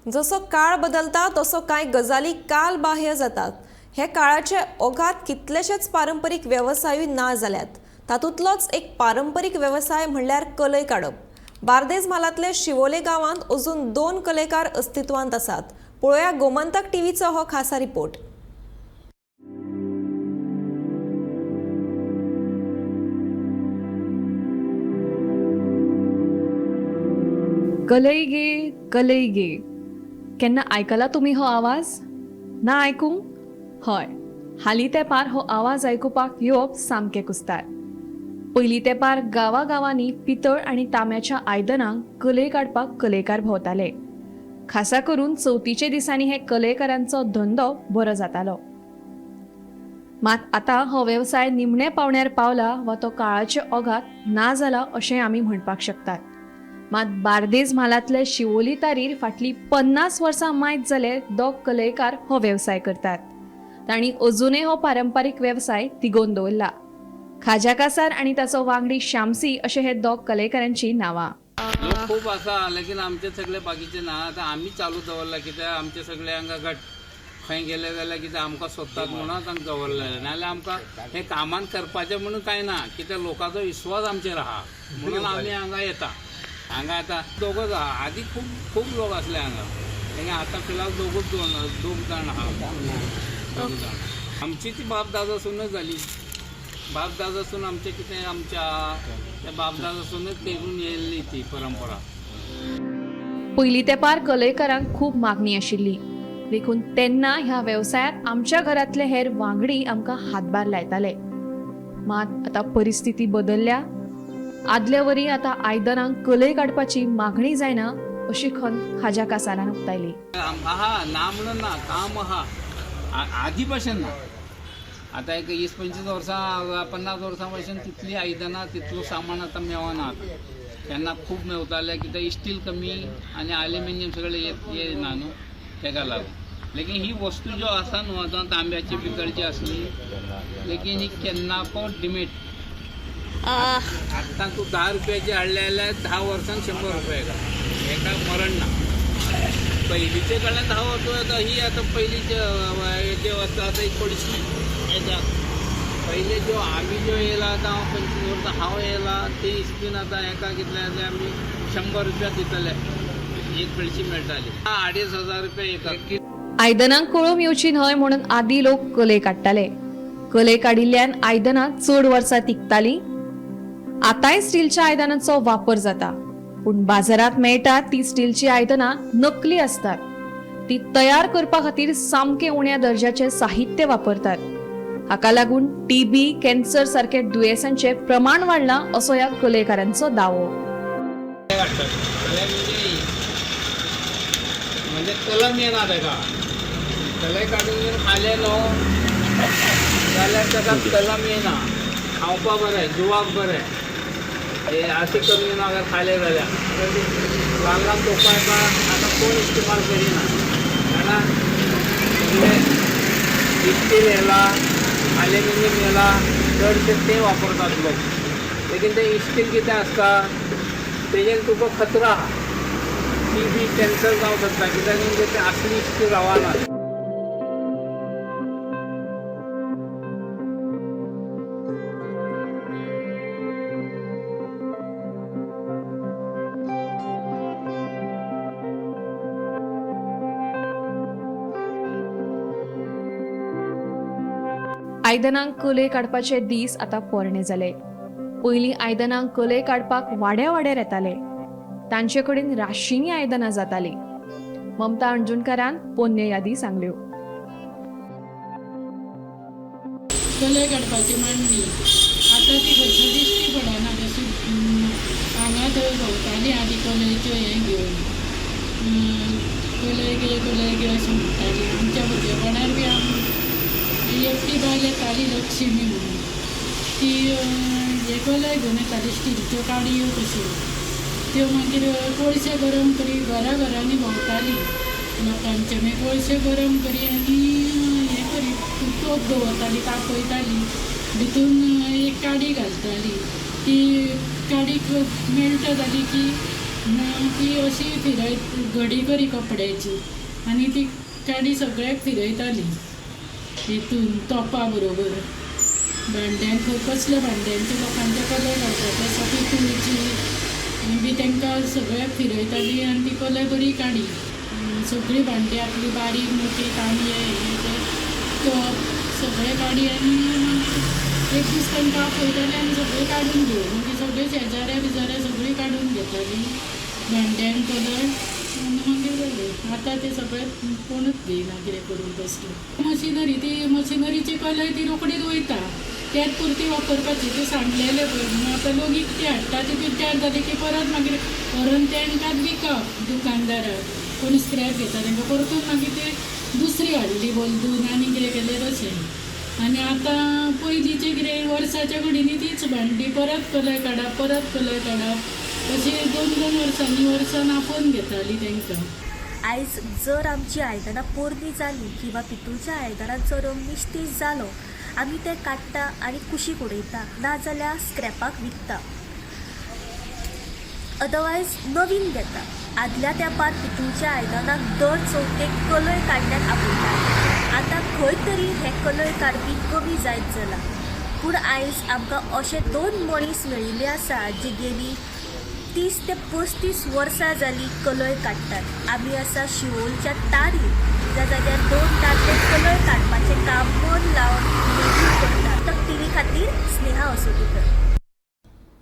जसो काळ बदलता तसो कांय गजाली कालबाह्य जातात. हे काळाचे ओघात कितलेशेच पारंपरीक वेवसायूय ना जाल्यात. तातूंतलोच एक पारंपरीक वेवसाय म्हणल्यार कलय काडप. बार्देज म्हालांतले शिवोले गांवांत अजून 2 कलेकार अस्तित्वांत आसात. पळोवया गोमंतक टीव्हीचो हो खासा रिपोर्ट. कलई गे कलई गे, केन्ना आयकला तुमी हो आवाज? ना आयकूंक? हय, हालीं तेंपार हो आवाज आयकुपाक येवप सामकें कुस्तार. पयलीं तेंपार गांवागांवांनी पितळ आनी तांब्याच्या आयदनांक कलय काडपाक कलयकार भोंवताले. खासा करून चवथीच्या दिसांनी हे कलयकारांचो धंदो बरो जातालो. मात आतां हो वेवसाय निमणे पावण्यार पावला वा तो काळाचे ओघात ना जाला अशें आमी म्हणपाक शकतात. मात बार्देज म्हालांतले शिवोली तारीर फाटलीं 50 वर्सां मायत जाले दोग कलयकार हो वेवसाय करतात. तांणी अजुनय हो पारंपारीक वेवसाय तिगोवन दवरला. खाज्या कासार आनी ताचो वांगडी श्यामसी अशे हे दोग कलयकारांची नांवां. लोक खूब आसा, लेकीन आमचे सगळे बाकीचे ना. आतां आमी चालू दवरला कित्याक आमचे सगळे हांगा घट खंय गेले जाल्यार कितें आमकां सोदतात म्हणून तांकां दवरलें. नाजाल्यार आमकां हें कामान करपाचें म्हणून कांय ना, कित्याक लोकांचो विश्वास आमचेर आहा म्हणून आमी हांगा येता. हांगा आतां दोगूच आहा, आदी खूब खूब लोक आसले हांगा, हांगा आतां फिलहाल दोगूच दोग जाण आहा. दोग जाण आमची ती बाप दादासूनच जाली. बाप दादासून आमचें कितें आमच्या त्या बाप दादासूनच तेगून येयल्ली ती परंपरा. पयलीं तेंपार कलयकारांक खूब मागणी आशिल्ली, देखून तेन्ना ह्या वेवसायांत आमच्या घरांतले हेर वांगडी आमकां हातभार लायताले. मात आतां परिस्थिती बदलल्या. आदले वरी आतां आयदनांक कलय काडपाची मागणी जायना अशी खंत खाज्या कासारान उक्तायली. आहा ना म्हणून ना, काम आहा आदी भशेन ना. आतां एक 20-25 वर्सां 50 वर्सां भशेन तितली आयदनां तितलो सामान आतां मेळना. तेन्ना खूब मेवतालें कित्याक स्टील कमी आनी एल्युमिनियम सगळें येना न्हू तेका लागून. लेकीन ही वस्तू ज्यो आसा न्हू आतां तांब्याची पितळची आसली, लेकीन ही केन्नाको डिमेट. आतां तूं 10 रुपयाची हाडले जाल्यार 10 वर्सान 100 रुपया येता, हेका मरण ना. पयलींचे कडल्यान 10 वर्सां आतां ही आतां पयलींचे जे वस्तू आतां ही थोडीशी येता. पयले ज्यो आमी ज्यो येयला आतां हांव 25 वर्सां हांव येयला ते इस्पीन आतां हेका कितले जाल्यार आमी 100 रुपया दितले, एक पेडशी मेळटाली 2500 रुपया एका. आयदनांक कळम येवची न्हय म्हणून आदी लोक कलय काडटाले. कलय काडिल्ल्यान आयदनां चड वर्सां तिगतालीं. आतांय स्टीलच्या आयदनांचो वापर जाता, पूण बाजारांत मेळटा ती स्टीलची आयदनां नकली आसतात. ती तयार करपा खातीर सामकें उण्या दर्जाचें साहित्य वापरतात. हाका लागून टीबी, कॅन्सर सारके दुयेंसांचें प्रमाण वाडलां असो ह्या कलयकारांचो दावो. म्हणजे कलम येना तेका, कलय काडून जर खालें न्हू जाल्यार तेका कलम येना, खावपा बरें, जिवाक बरें. हे अशें कमी येना अगर खालें जाल्यार. ल्हान ल्हान तोपां येता आतां कोण इस्तेमाल करिना, जाणा सगळे स्टील येयला, एल्युमिनियम येयला, चडशे ते वापरतात लोक. लेकीन ते स्टील कितें आसता तेजेन तुका खतरा आहा, टीबी कॅन्सर जावंक शकता, कित्याक म्हणजे ते असली स्टील रावना. आयदनांक कलय काडपाचे दीस आतां पोरणे जाले. पयलीं आयदनांक कलय काडपाक वाड्या वाड्यार येताले, तांचे कडेन राशींनी आयदनां जातालीं. ममता अंजुणकारान पोन्न्यो यादी सांगल्यो. कलय काडपाची मांडणी आतां ती खंयसर दिश्टी पडना. जशी हांगा थंय भोंवताली आदी कलयच्यो हें घेवन, कलय गे कलय गे अशें म्हणटाली. आमच्या भुरगेपणार बी आमी एकटी बायल येताली लक्ष्मी म्हणून, ती हे कलय घेवन येताली, स्टिलच्यो काडयो कश्यो. त्यो मागीर कोळशे गरम करी घरा घरांनी भोंवताली लोकांचे, मागीर कोळशे गरम करी आनी हें करी तोप दवरताली, तापयताली, भितून एक काडी घालताली, ती काडी मेल्ट जाली की ना ती अशी फिरयत घडी करी कपड्याची आनी ती काडी सगळ्याक फिरयताली हितून तोपा बरोबर भांड्यांक खंय कसल्या भांड्यांचे लोकांचे कलर काडपाचे आसा पितूळची बी तांकां सगळ्याक फिरयताली आनी ती कलर बरी काडी. सगळीं भांडी आपली बारीक मोठी तांबये हे ते तोप सगळे काडी आनी मागीर एक दीस तांकां आपयताली आनी सगळें काडून घेवन मागीर सगळे शेजाऱ्या बिजाऱ्या सगळीं काडून घेतालीं भांड्यान कलर आनी मागीर जालें. आतां ते सगळे कोणूच घेयना कितें करून तसलें. मशिनरी ती मशिनरीची कलर ती रोखडीच वयता, त्याच पुरती वापरपाची ते सांडलेले पळय म्हणून आतां लोक इकते हाडटा ती पिड्ड्यार जाली की परत मागीर व्हरून तांकांच विकप दुकानदाराक, कोण स्क्रॅप घेता तांकां परतून मागीर ते दुसरी हाडली बदलून आनी कितें केलें तशें. आनी आतां पयलींचें कितें वर्साच्या घडींनी तीच भांडी परत कलर काडप परत कलर काडप अशी दोन दोन वर्सांनी वर्सान आपोवन घेताली तांकां. आयज जर आमची आयदनां पोरणी जालीं किंवा पितूळच्या आयदनांचो रंग निस्तेज जालो, आमी तें काडटा आनी कुशीक उडयता, नाजाल्यार स्क्रॅपाक विकता, अदरवायज नवीन घेता. आदल्या तेंपार पितूळच्या आयदनांक दर चवथेक कलय काडल्याक आपयताले. आतां खंय तरी हे कलय काडपी कमी जायत जाला. पूण आयज आमकां अशे दोन मनीस मेळिल्ले आसा जे गेली 30 ते 35 वर्सां जालीं कलय काडटात. आमी आसा शिवोलच्या तारीर, ज्या जाग्यार दोन दादले कलय काडपाचें काम मन लावन नेजून करतात. तक टीव्ही खातीर स्नेहा असोटीकर.